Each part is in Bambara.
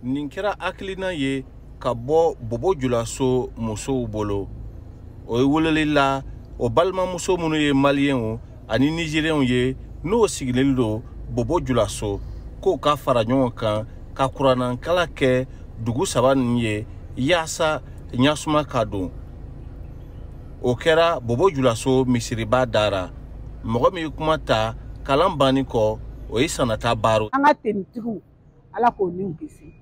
Nin kɛra hakilina ye ka bɔ Bobo Julaso musow bolo. O ye weleli la o balimamuso minnu ye Maliyɛnw ani Nizeriyɛnw ye, n'o sigilen don Bobo Julaso, k'o ka fara ɲɔgɔn kan ka kuranankala kɛ dugu saba ninnu ye yaasa ɲasuma ka don. O kɛra Bobo Julaso misiriba dara. Mɔgɔ min ye kuma ta kalan banni kɔ, o ye Sanata Baro. An ka tenitigiw, Ala k'o niw kisi.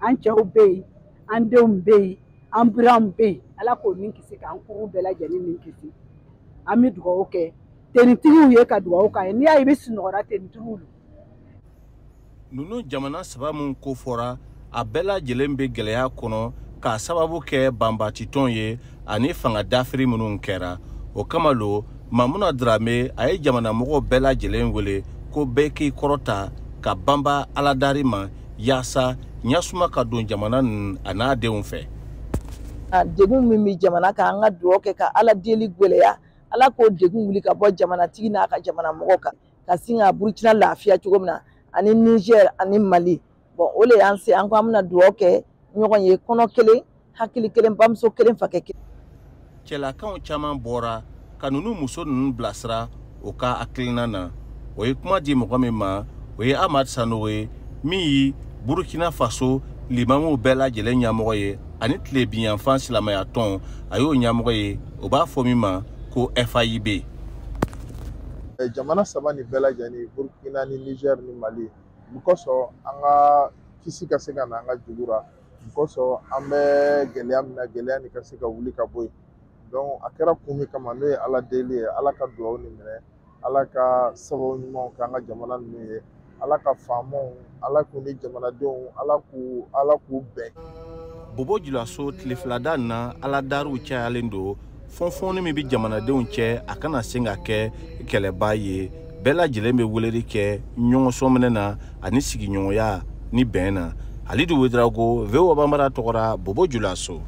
An cɛw bɛ yen, an denw bɛ yen, an buranw bɛ yen, Ala k'o ni kisi, k'an kuru bɛɛ lajɛlen ni kisi. An bɛ dugawu kɛ tenitigiw ye, ka dugawu k'an ye. N'i y'a ye i bɛ sunɔgɔra, tenitigiw don. Ninnu jamana saba min ko fɔra, a bɛɛ lajɛlen bɛ gɛlɛya kɔnɔ k'a sababu kɛ banbatitɔn ye ani fanga dafiri minnu kɛra. O kama lo, Mamuna Darame a ye jamanamɔgɔw bɛɛ lajɛlen wele ko bɛɛ k'i kɔrɔta ka banba aladari ma yaasa ɲasuma ka don jamana ninnu a n'a denw fɛ. Degun min bɛ jamana kan, an ka dugawu kɛ ka Ala deli gwɛlɛya, Ala k'o degun wuli ka bɔ jamanatigi n'a ka jamana mɔgɔw kan, ka sin ka Burukina lafiya cogo min na, ani Niger ani Mali. Bon, o le y'an se, an ko an bɛna dugawu kɛ ɲɔgɔn ye, kɔnɔ kelen, hakili kelen, bamuso kelen, fakɛ kelen. Cɛlakaw caman bɔra ka ninnu muso ninnu bilasira o ka hakilina na. O ye kuma di mɔgɔ min ma, o ye Amadu Sanogo ye, min ye Burukina Faso limamuw bɛɛ lajɛlen ɲɛmɔgɔ ye, ani tilebinyanfan silamɛya tɔn, a y'o ɲɛmɔgɔ ye, o b'a fɔ min ma ko FAIB. Jamana saba nin bɛɛ lajɛlen, Burukina ni Niger ni Mali, mun kosɔn an ka kisi ka se ka na an ka jugu ra, mun kosɔn an bɛ gɛlɛya min na, gɛlɛya nin ka se ka wuli ka bɔ yen. Donc a kɛra kun min kama, n'o ye Ala deli ye, Ala ka dugawu nin minɛ, Ala ka sababu ɲumanw kɛ an ka jamana ninnu ye, Ala ka faamaw, Ala k'u ni jamanadenw, Ala k'u bɛn. Bobo Julaso tile filada na, aladariw cayalen don. Fɔnfɔnni min bɛ jamanadenw cɛ, a kana se ka kɛ kɛlɛba ye. Bɛɛ lajɛlen bɛ weleli kɛ ɲɔgɔn sɔminɛ na ani sigiɲɔgɔnya ni bɛn na. Halidu Wedarago, VOA Banbara tɔgɔra, Bobo Julaso.